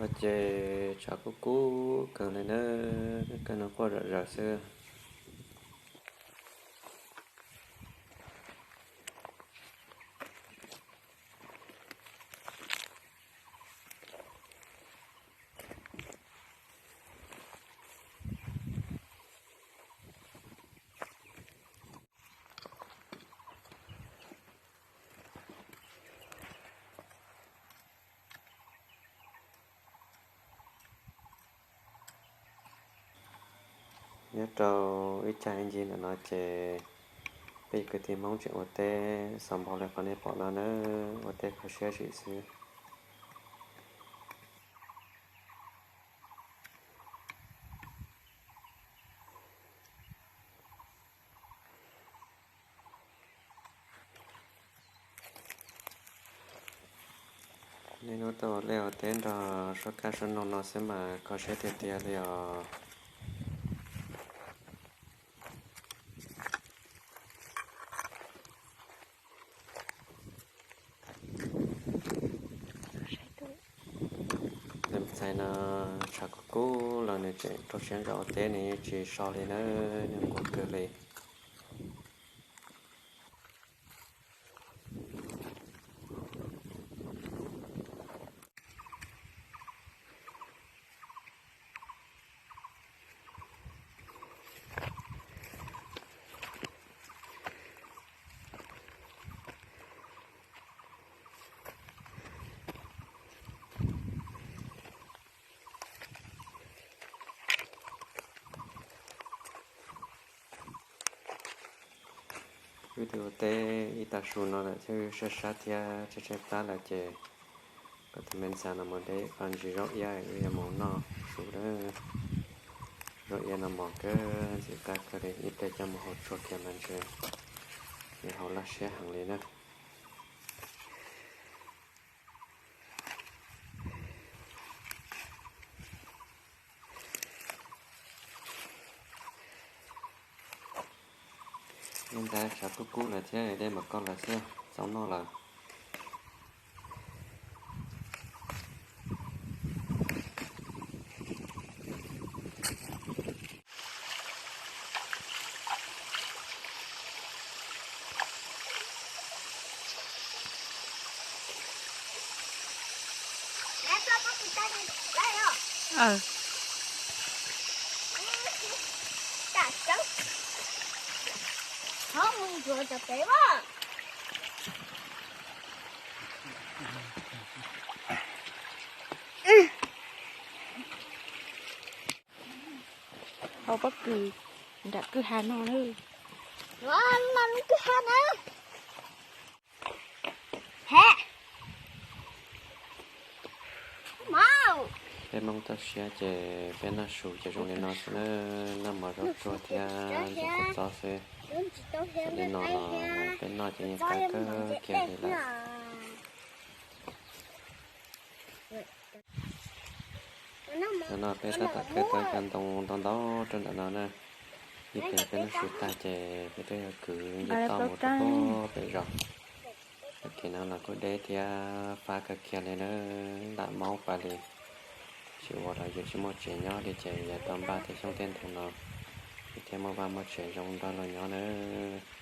Ces tshav kub kub kawg li na, kab noog quaj zom zaws xwb. Nyob rau ib cag ib ncig ntawm no ces peb kwv tij Hmoob tseem ua teb xaus npaum li qhov nej pom no na, ua teb kho siab zim xwb. Niaj hnub tuaj ua liaj ua teb nrog suab kab suab noog no xwb mas kho siab tiag tiag li os. Tus me ntxhais no tshav kub kub los nws tseem rau siab nkag ua teb, nws yeej tsis so li na, nws nquag kawg li. Wb twb ua teb ib tag su no lawm thiab, wb sab sab thiab tshaib tshaib plab lawm ces kom tus me ntxhais no mus de qho ntsis zaub iab wb yuav mus noj su lawm. Zaub iab no mos kawg ntxim qab kawg li, ib pliag coj mus hau tsuag kiag mas ntshe yuav hau laj siab heev li na. Ib ntag tshav kub kub lawm thiab, dej mam koj lawm xwb, txaus noj lawm. Hauv pob kws nram kwj ha no na. Los lub kwj ha na. Peb Hmoob toj siab ces peb noj su ces zoo li no xwb na, noj mov zaub tsuag thiab ntxuag kua txob xwb. Li no los peb noj ces yeej qab kawg kiag li lawm. Hnub no peb tab tom khawb tau ntoo ntau ntau rau ntawm no na. Ib pliag peb noj su tag ces peb twb yuav kwv nce toj mus rau pem zos. Tag kis no los kuj deb thiab fab kawg kiag li na, ntam maub pas li. Tsis ua los yus tsis muaj tsev nyob li ces yog tau npaj tej xyoob tej ntoo no, thiaj muaj vaj muaj tsev zoo nrog luag nyob nawb.